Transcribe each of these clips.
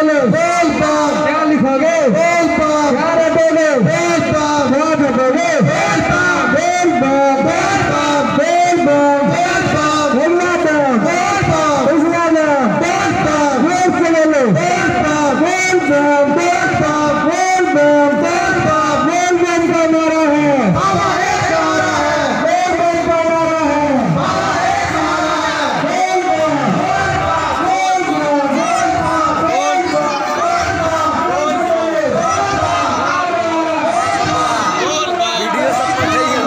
बोलो, बोल बम। क्या लिखोगे? बोल बम। क्या रटोगे? बोल बम। क्या जपोगे? बोल बम। बोल बम, बोल बम, बोल बम, बोल बम। बोलना बम, बोल बम, बोलना बम, बोल बम। जोर से बोलो, बोल बम, बोल बम, बोल बम, बोल बम, बोल बम। बोल बम का नारा है, बाबा एक नारा है। बोल बम का नारा है, बाबा एक नारा है। बोल बम, बोल बम, बोल बम, बोल बम, बोल बम, बोल बम। वीडियो सब पठैया।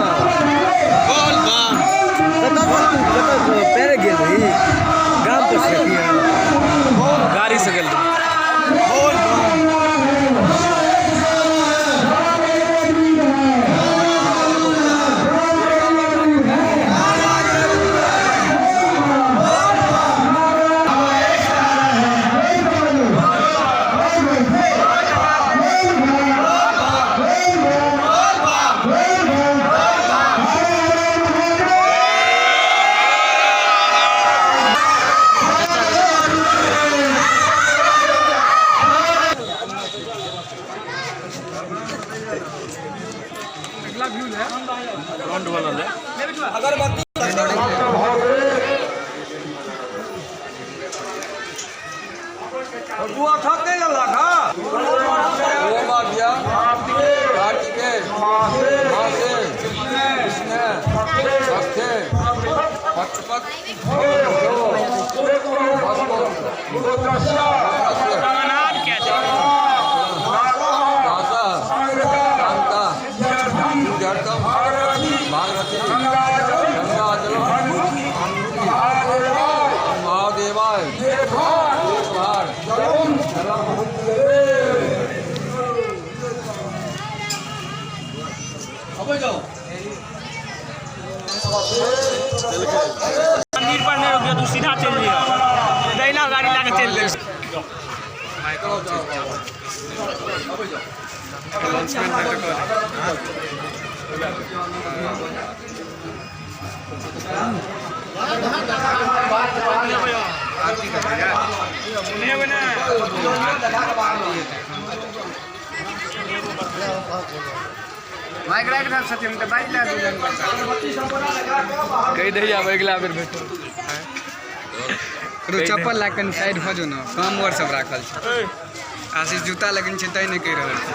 बोल बम। कतऽ कतऽ पैरे गेल रही? गाम पर से की? गाड़ी से गेल। बोल बम। ओम आद्या कार्तिके मासे कृष्णे षष्ठे पक्षपत महादेवाय भार। मंदिर पर नहीं रुकियो, तू सीधा चलि जइयो, दहिना गाड़ी लए के चलि गेल। कहि दै आब अगिला बेर भेटो। चप्पल लए कनि साइड भऽ जो ने, काम आर सब राखल छै। आशीष जूता लगन छै तैं नहि कहि रहल छै।